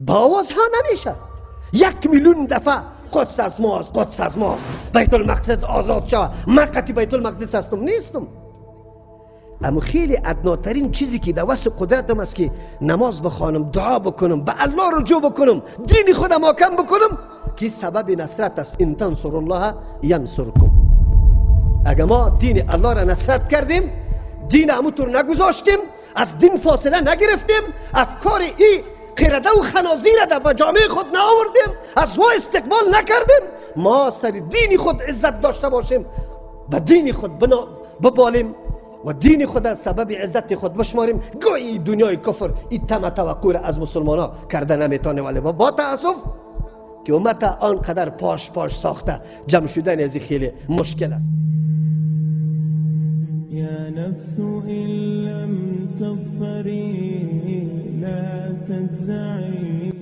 با آواز ها نمیشه. 1 میلیون دفعه قدس از ماست، قدس از ماست، بیت المقدس آزاد شود، من قطعی بیت المقدس هستم نیستم. اما خیلی ادناترین چیزی که در وسع قدرتم است که نماز بخوانم، دعا بکنم، به الله رجوع بکنم، دین خودم حاکم بکنم که سبب نصرت است. ان تنصر الله ینصرکم. اگر ما دین الله را نصرت کردیم، دین همونطور نگذاشتیم، از دین فاصله نگرفتیم، افکار ای قرده و خنازیر را به جامعه خود نآوردیم، از او استقبال نکردیم، ما سر دین خود عزت داشته باشیم، به دین خود ببالیم و دین خود از سبب عزت خود بشماریم، گویی دنیای کفر این طمع توقع را از مسلمان ها کرده نمیتونه. ولی با تاسف که امت آنقدر پاش پاش ساخته، جمع شدن از خیلی مشکل است. یا نفس إن لم تظفری لا تجزعی.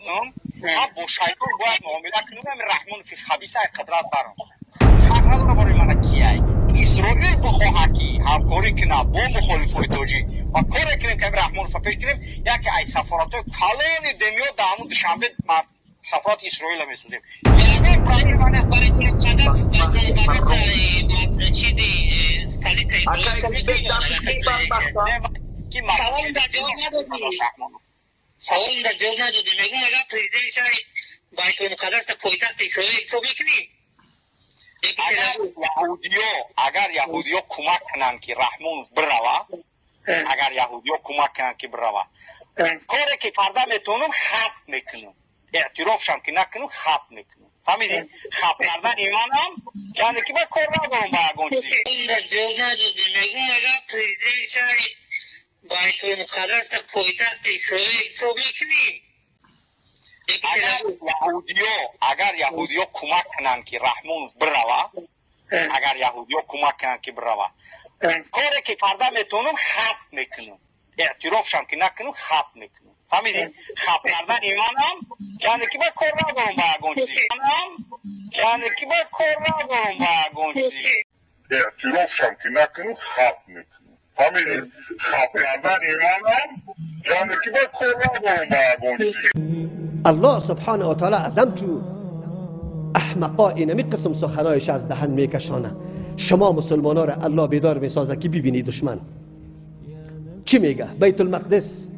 ما با شیطان باید معامله کنیم. رحمان فی خبیث قدرت برام فرق نداره برای من کیه. اسرائیل بخواهد که همکاری کنه با مخالفای тоҷик ва коре кунем ки Раҳмонов пеш кунем, яке ай сафоратҳои калони дунё дар ҳамун Душанбе сафорати Исроила месозем. Савол дар ҷавоб надодӣ. Мегӯм, агар президенти шаҳри Байтулмуқаддас пойтахти Исроил ҳисоб мекунӣ? Агар яҳудиё кӯмак кунанд, ки Раҳмонов бирава, агар яҳудиё кӯмак кунанд, ки бирава, коре ки карда метавонам, хат мекунам. Эътирофшам ки накунам, хат мекунам. Фаҳмидӣ? Хат кардани манам яъне ки ман кор надорам ба ягон чиз. Дар ҷавоб надодӣ. Мегӯм, агар президенти шаҳри Байтулмуқаддас пойтахти Исроил ҳисоб мекунӣ? Агар яҳудиё кӯмак кунанд, ки Раҳмонов бирава, агар яҳудиё кӯмак кунанд, ки бирава, коре ки карда метавонам, хат мекунам. Эътирофшам ки накунам, хат мекунам. Фаҳмидӣ? Хат кардани манам яъне ки ман кор надорам ба ягон чиз, яъне ки ман кор надорам ба ягон чиз. Эътирофшам ки накунам, хат мекунам. Фаҳмидӣ? Хат кардани манам яъне ки ман кор надорам ба ягон чиз. الله سبحانه و تعالی از همچو احمقا اینمی قسم سخنایش از دهن میکشانه. شما مسلمان ها را الله بیدار میسازه که ببینی دشمن چی میگه. بیت المقدس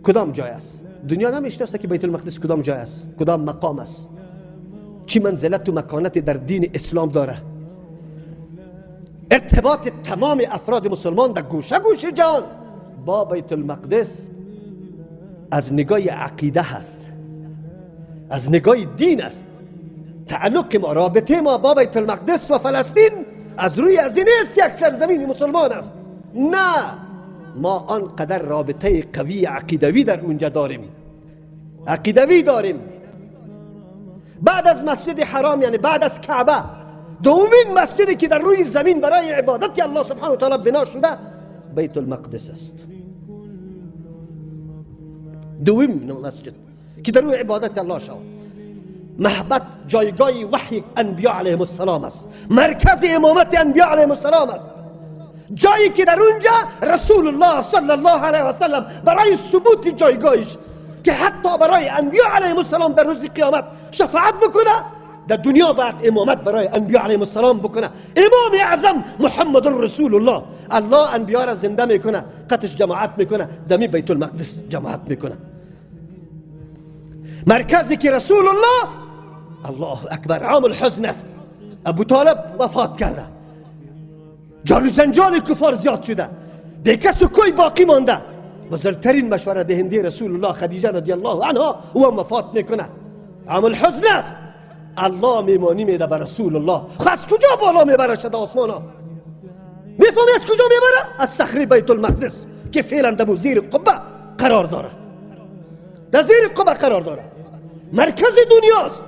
کدام جای است؟ دنیا نمیشناسه که بیت المقدس کدام جای است، کدام مقام است، چی منزلت و مکانت در دین اسلام داره. ارتباط تمام افراد مسلمان در گوشه گوشه جهان با بیت المقدس از نگاه عقیده هست، از نگاه دین است. تعلق ما، رابطه ما با بیت المقدس و فلسطین از روی از این نیست که یک سرزمین مسلمان است. نه، ما آنقدر رابطه قوی عقیدوی در اونجا داریم، عقیدوی داریم. بعد از مسجد حرام، یعنی بعد از کعبه، دومین مسجدی که در روی زمین برای عبادت الله سبحانه و تعالی بنا شده بیت المقدس است. دوم مسجد که در روی عبادت الله شود. مهبط جایگاه وحی انبیاء علیهم السلام است، مرکز امامت انبیاء علیهم السلام است، جایی که در اونجا رسول الله صلی الله علیه و سلم برای ثبوت جایگاهش که حتی برای انبیاء علیهم السلام در روز قیامت شفاعت بکنه، در دنیا بعد امامت برای انبیاء علیهم السلام بکنه. امام اعظم محمد رسول الله، الله انبیاء را زنده میکنه، قطش جماعت میکنه، دمی بیت المقدس جماعت میکنه، مرکزی که رسول الله، الله اکبر، عام الحزن است، ابو طالب وفات کرده، جار و جنجال کفار زیاد شده، به کس و کوی باقی مانده. بزرگترین مشوره دهنده رسول الله، خدیجه رضی الله عنها، او هم وفات میکنه. عام الحزن است. الله میمانی میده به رسول الله. خب از کجا بالا میبره شده آسمان ها؟ میفهمی از کجا میبره؟ از صخره بیت المقدس که فعلا در زیر قبه قرار داره، در زیر قبه قرار داره، مرکز دنیاست.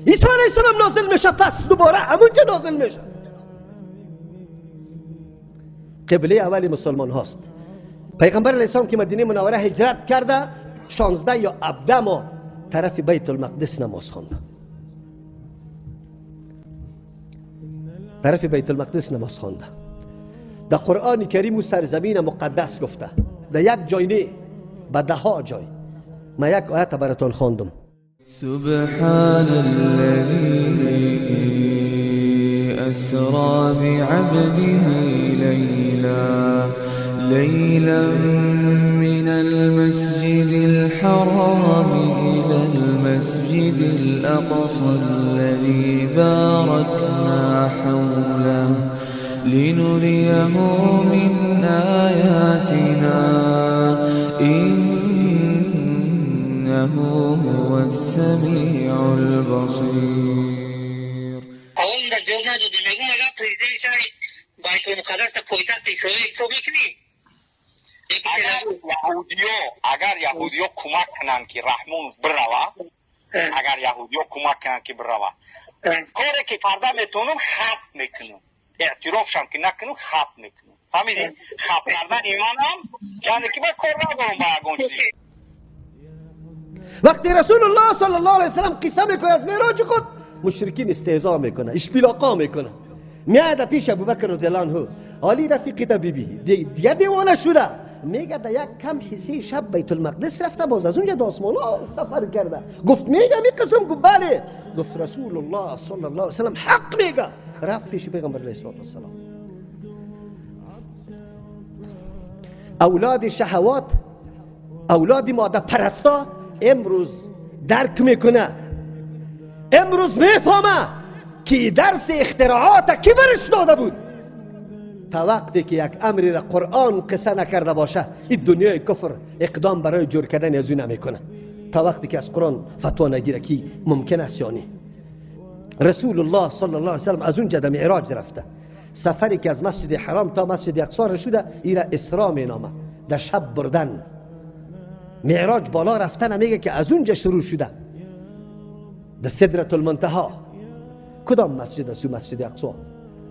عیسی علیه السلام نازل میشه، پس دوباره همونجا نازل میشه. قبله اول مسلمان هاست. پیغمبر علیه السلام که مدینه منوره هجرت کرده، 16 یا 17 ماه طرف بیت المقدس نماز خوانده، طرف بیت المقدس نماز خوانده. در قرآن کریم سرزمین مقدس گفته، در یک جای نه، به ده ها جای. ما یک آیت براتون خواندم. سبحان الذي أسرى بعبده ليلا ليلا من المسجد الحرام إلى المسجد الأقصى الذي باركنا حوله لنريه من آياتنا إنه هو السميع البصير. قوم در جواب ندادی. میگم اگر پرزیدنت شهر بیت المقدس پایتخت اسرائیل حساب میکنی؟ اگر یهودیو کمک کنن که رحمون بروا، اگر یهودیو کمک کنن که بروا، کاری که کرده میتونم خط میکنم، اعترافشم که نکنم خط میکنم. فهمیدی؟ خط کردن ایمانم یعنی که من کار ندارم با یگان چیزی. وقتی رسول الله صلی الله علیه وسلم قصه میکنه از معراج خود، مشرکین استهزا میکنه، اشپیلاقا میکنه. میاد پیش ابوبکر رضی الله عنه، علی رفیقی تا بیبی دیگه دیوانه شده، میگه در یک کم حصه شب بیت المقدس رفته، باز از اونجا د آسمان ها سفر کرده. گفت میگه می قسم؟ گفت بله. گفت رسول الله صلی الله علیه وسلم حق میگه. رفت پیش پیغمبر علیه الصلاة والسلام. اولاد شهوات، اولاد ماده پرستا امروز درک میکنه، امروز میفهمه که درس اختراعات کی برش داده بود. تا وقتی که یک امری را قرآن قصه نکرده باشه، این دنیای کفر اقدام برای جور کردن از او نمیکنه. تا وقتی که از قرآن فتوا نگیره که ممکن است یا نه. رسول الله صلی الله علیه وسلم از اونجا در معراج رفته. سفری که از مسجد حرام تا مسجد اقصا رسوده، ایرا اسراء مینامه، در شب بردن. معراج بالا رفتن میگه که از اونجا شروع شده، در سدرة المنتها. کدام مسجد است؟ مسجد اقصا.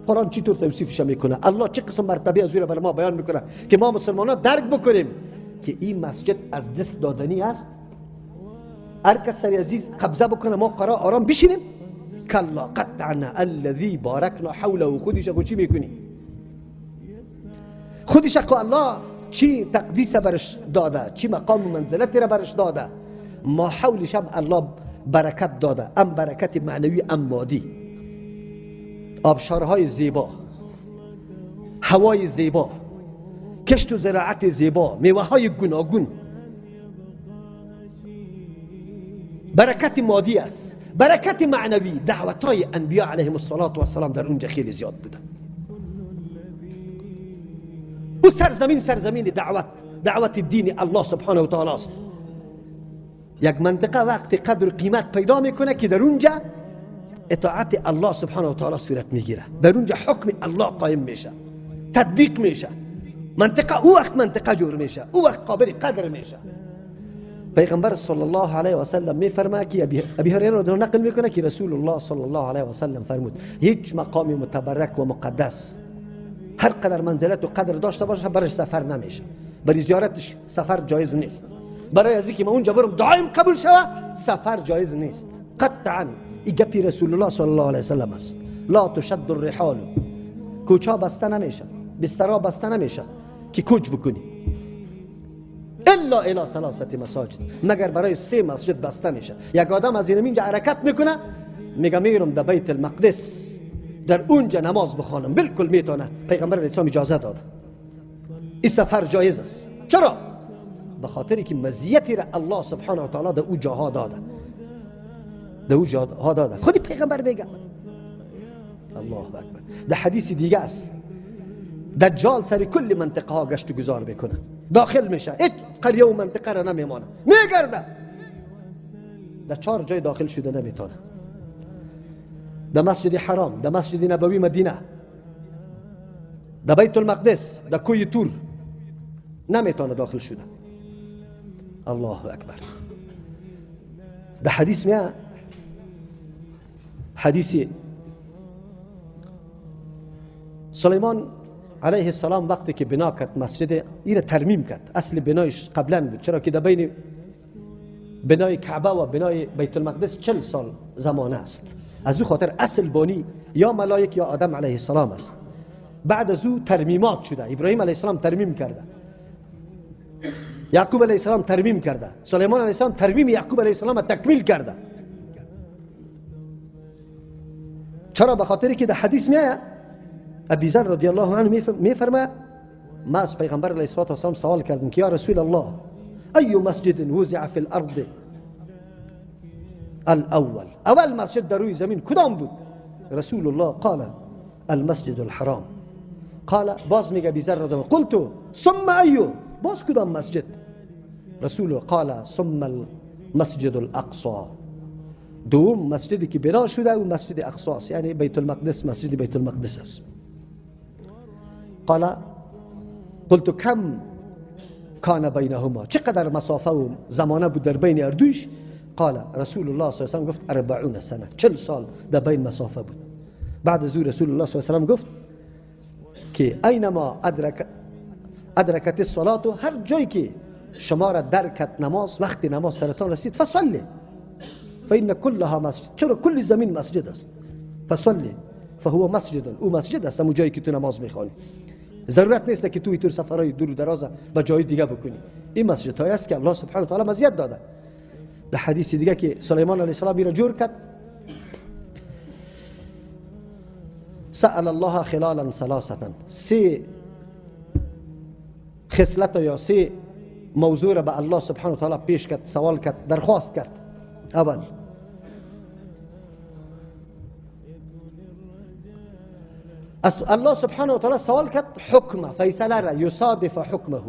قرآن چطور توصیفش میکنه؟ الله چه قسم مرتبه از او را برای ما بیان میکنه که ما مسلمان ها درک بکنیم که این مسجد از دست دادنی است. هر کس سر عزیز قبضه بکنه، ما قرار آرام بشینیم؟ کلا قطعنا الذی بارکنا حوله. خودش خود چی میکنی؟ خودش که الله چی تقدیس برش داده، چی مقام و منزلت را برش داده، ما حولش هم الله برکت داده، ام برکت معنوی ام مادی. آبشارهای زیبا، هوای زیبا، کشت و زراعت زیبا، میوه های گوناگون، برکت مادی است، برکت معنوی. دعوت های انبیا علیهم الصلاة والسلام در اونجا خیلی زیاد بوده. او سرزمین سرزمین دعوت، دعوت دین الله سبحانه و تعالی است. یک منطقه وقتی قدر و قیمت پیدا میکنه که در اونجا اطاعت الله سبحانه و تعالی صورت میگیره، در اونجا حکم الله قایم میشه، تطبیق میشه. منطقه او وقت منطقه جور میشه، او وقت قابل قدر میشه. پیغمبر صلی الله علیه و سلم میفرماید که ابی هریره رو نقل میکنه که رسول الله صلی الله علیه و سلم فرمود هیچ مقام متبرک و مقدس هر قدر منزلت و قدر داشته باشه برش سفر نمیشه، برای زیارتش سفر جایز نیست. برای از اینکه ما اونجا برم دعایم قبول شوه سفر جایز نیست قطعا. این گپی رسول الله صلی الله علیه و سلم است. لا تشد الرحال، کوچا بسته نمیشه، بسترا بسته نمیشه که کوچ بکنی، الا الی ثلاثه مساجد، مگر برای سه مسجد بسته میشه. یک آدم از اینجا حرکت میکنه میگه میرم در بیت المقدس در اونجا نماز بخوانم، بالکل میتونه، پیغمبر اسلام اجازه داد، این سفر جایز است. چرا؟ به خاطر که مزیتی را الله سبحانه و تعالی در او جاها داده، در او جاها داده. خودی پیغمبر میگه الله اکبر. در حدیث دیگه است دجال سر کل منطقه ها گشت و گذار میکنه، داخل میشه، هیچ قریه و منطقه را نمیمانه، میگرده. در چهار جای داخل شده نمیتونه، در مسجد حرام، در مسجد نبوی مدینه، در بیت المقدس، در کوی تور نمیتونه داخل شده. الله اکبر. در حدیث میاد، حدیث سلیمان علیه السلام وقتی که بنا کرد مسجد ایره ترمیم کرد، اصل بنایش قبلا بود، چرا که در بین بنای کعبه و بنای بیت المقدس 40 سال زمانه است. از او خاطر اصل بانی یا ملائک یا آدم علیه السلام است. بعد از او ترمیمات شده، ابراهیم علیه السلام ترمیم کرده. یعقوب علیه السلام ترمیم کرده، سلیمان علیه السلام ترمیم یعقوب علیه السلام تکمیل کرده. چرا؟ به خاطری که در حدیث میآید ابی ذر رضی الله عنه میفرماید ما از پیغمبر علیه السلام سوال کردم که یا رسول الله ای مسجد وضع فی الارض الاول، اول مسجد در روی زمین کدام بود؟ رسول الله قال المسجد الحرام. قال باز میگه ابی ذر رضی الله قلت ثم ایو، باز کدام مسجد؟ رسول قال ثم المسجد الاقصى. دوم مسجدی که بنا شده او مسجد اقصا است، یعنی بیت المقدس، مسجد بیت المقدس است. قال قلت کم کان بینهما، چقدر مسافه و زمانه بود در بین اردویش؟ قال رسول الله صلی الله علیه و گفت 40 سنه، 40 سال در بین مسافه بود. بعد از او رسول الله صلی الله علیه و گفت که اینما ادرکت الصلاه، هر جایی که شما را درکت نماز، وقتی نماز سرتان رسید فصلی فإن كلها مسجد، چرا کل زمین مسجد است، فصلی فهو مسجد، او مسجد است، همون جایی که تو نماز میخوانی. ضرورت نیست که تو اینطور سفرهای دور و دراز به جای دیگه بکنی. این مسجد های است که الله سبحانه و تعالی مزیت داده. در حدیث دیگه که سلیمان علیه السلام را جور کرد، سأل الله خلالا ثلاثه، سه خصلت یا سه موضوع را به الله سبحانه و تعالی پیش کرد، سوال کرد، درخواست کرد. اول الله سبحانه و تعالی سوال کرد حکمه، فیصله را، یصادف حکمه.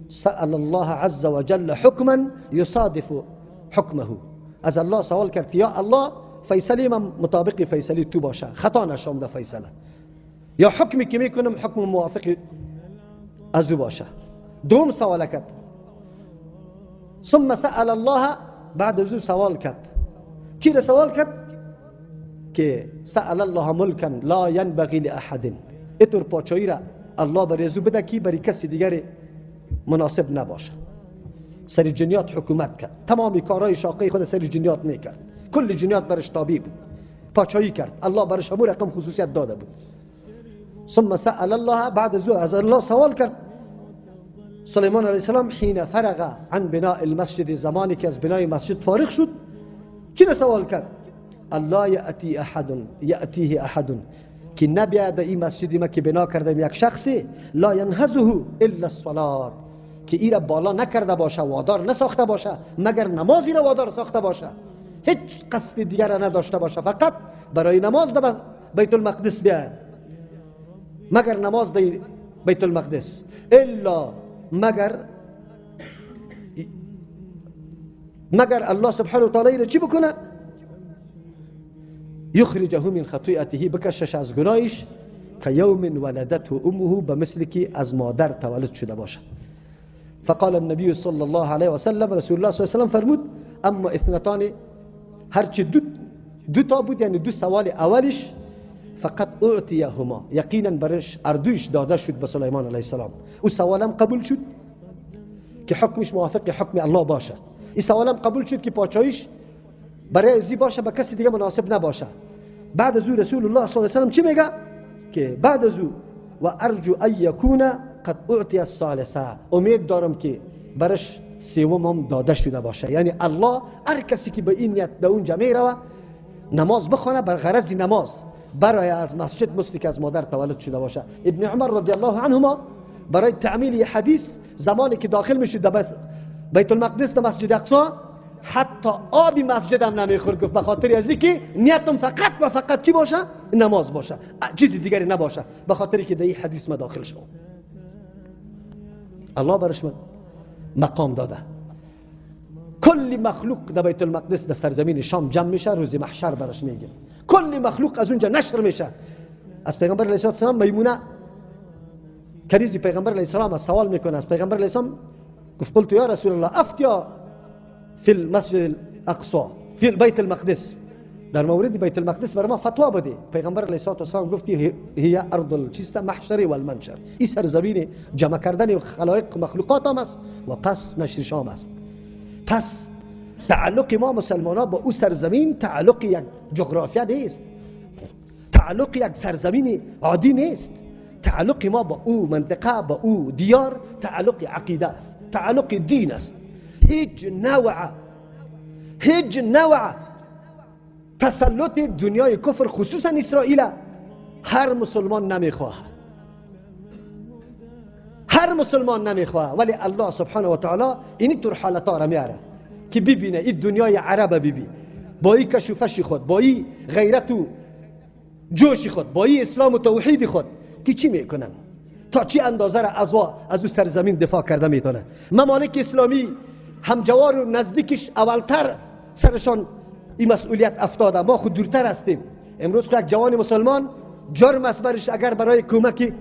سأل الله عز وجل حکما یصادف حکمه. از الله سوال کرد یا الله فیصله من مطابق فیصله تو باشه، خطا نشام در فیصله، یا حکمی که میکنم حکم موافق از او باشه. دوم سوال کرد ثم سأل الله، بعد از او سوال کرد. چی را سوال کرد؟ که سأل الله ملکا لا ینبغی لأحد، اینطور پاچایی را الله برای از او بده که برای کسی دیگر مناسب نباشه. سر جنیات حکومت کرد، تمام کارهای شاقه خود سر جنیات میکرد، کل جنیات برش تابع بود، پاچایی کرد، الله برش همون رقم خصوصیت داده بود. ثم سأل الله، بعد از او از الله سوال کرد سلیمان علیه السلام حین فرغ عن بناء المسجد، زمانی که از بنای مسجد فارغ شد چی را سوال کرد؟ الله یأتی احد، یأتیه احد، که نبیاد این مسجدی ما که بنا کردم یک شخصی لا ینهزه الا الصلاة، که ای را بالا نکرده باشه، وادار نساخته باشه، مگر نمازی را وادار ساخته باشه، هیچ قصد دیگر را نداشته باشه، فقط برای نماز در بیت المقدس بیاید، مگر نماز در بیت المقدس، الا مگر الله سبحانه و تعالی را چی بکنه؟ یخرجه من خطیئته، بکشش از گناهش، که یوم ولدته امه، به مثل که از مادر تولد شده باشه. فقال النبی صلی الله علیه و سلم، رسول الله صلی الله علیه و سلم فرمود اما اثنتان، هرچی دو تا بود، یعنی دو سوال اولش، فقط اعطیهما، یقینا برش اردوش داده شد به سلیمان علیه السلام. او سوالم قبول شد که حکمش موافق حکم الله باشه، این سوالم قبول شد که پاچایش برای ازی باشه، به کسی دیگه مناسب نباشه. بعد از او رسول الله صلی الله علیه و سلم چی میگه؟ که بعد از او و ارجو ان یکون قد اعطی الثالثه، امید دارم که برش سوم هم داده شده باشه. یعنی الله هر کسی که به این نیت در اونجا میروه نماز بخونه، بر غرض نماز، برای از مسجد مثل که از مادر تولد شده باشه. ابن عمر رضی الله عنهما برای تعمیل حدیث زمانی که داخل میشد در بیت المقدس در مسجد اقصا، حتی آبی مسجد هم نمیخورد، گفت به خاطر از اینکه نیتم فقط و فقط چی باشه؟ نماز باشه، چیز دیگری نباشه، به خاطر که در این حدیث ما داخل شد. الله برش مقام داده. کل مخلوق در بیت المقدس در سرزمین شام جمع میشه، روز محشر برش میگه کل مخلوق از اونجا نشر میشه. از پیغمبر علیه السلام میمونه کنیز پیغمبر علیه السلام از سوال میکنه، از پیغمبر علیه السلام گفت قلت یا رسول الله افتیا فی المسجد الاقصى فی البیت المقدس، در مورد بیت المقدس بر ما فتوا بده. پیغمبر علیه السلام گفت هي ارض الچیست محشر والمنشر، این سرزمین جمع کردن خلایق مخلوقات هم است و پس نشر شام است. پس تعلق ما مسلمان ها با او سرزمین تعلق یک جغرافیا نیست، تعلق یک سرزمین عادی نیست، تعلق ما با او منطقه، با او دیار، تعلق عقیده است، تعلق دین است. هیچ نوع تسلط دنیای کفر خصوصا اسرائیل هر مسلمان نمیخواه، هر مسلمان نمیخواه. ولی الله سبحانه و تعالی این طور حالتا را میاره که ببینه این دنیای عرب ببین با این کشوفش خود، با این غیرت و جوش خود، با این اسلام و توحید خود که چی میکنن، تا چی اندازه را از او سرزمین دفاع کرده میتونه. ممالک اسلامی همجوار و نزدیکش اولتر سرشان این مسئولیت افتاده، ما خود دورتر هستیم. امروز که یک جوان مسلمان جرم است برش اگر برای کمک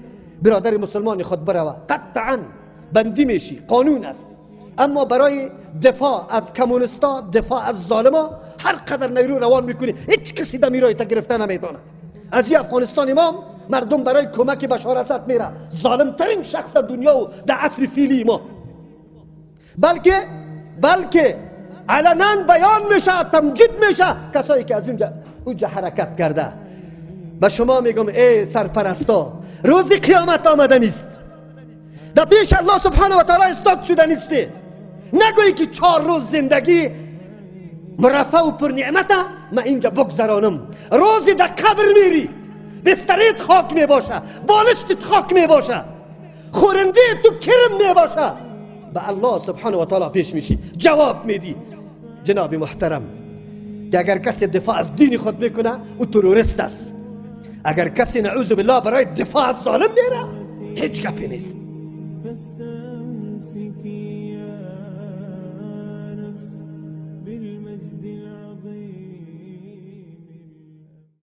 برادر مسلمان خود بروه، قطعا بندی میشی، قانون است. اما برای دفاع از کمونستا، دفاع از ظالما، هر قدر نیرو روان میکنی هیچ کسی دمیرای تا گرفته نمیتونه. از این افغانستان امام مردم برای کمک بشار اسد میره، ظالمترین شخص در دنیا و در عصر فیلی ما، بلکه علنا بیان میشه، تمجید میشه کسایی که از اونجا حرکت کرده. به شما میگم ای سرپرستا، روز قیامت آمده نیست، در پیش الله سبحانه و تعالی استاد شده نیستی. نگویی که 4 روز زندگی مرفه و پر نعمته من اینجا بگذرانم. روزی در قبر میری، بستریت خاک میباشه، بالشتت خاک میباشه، خورنده تو کرم میباشه، به الله سبحانه و تعالی پیش میشی، جواب میدی. جناب محترم، که اگر کسی دفاع از دین خود میکنه او تروریست است، اگر کسی نعوذ بالله برای دفاع از ظالم میره هیچ گپی نیست.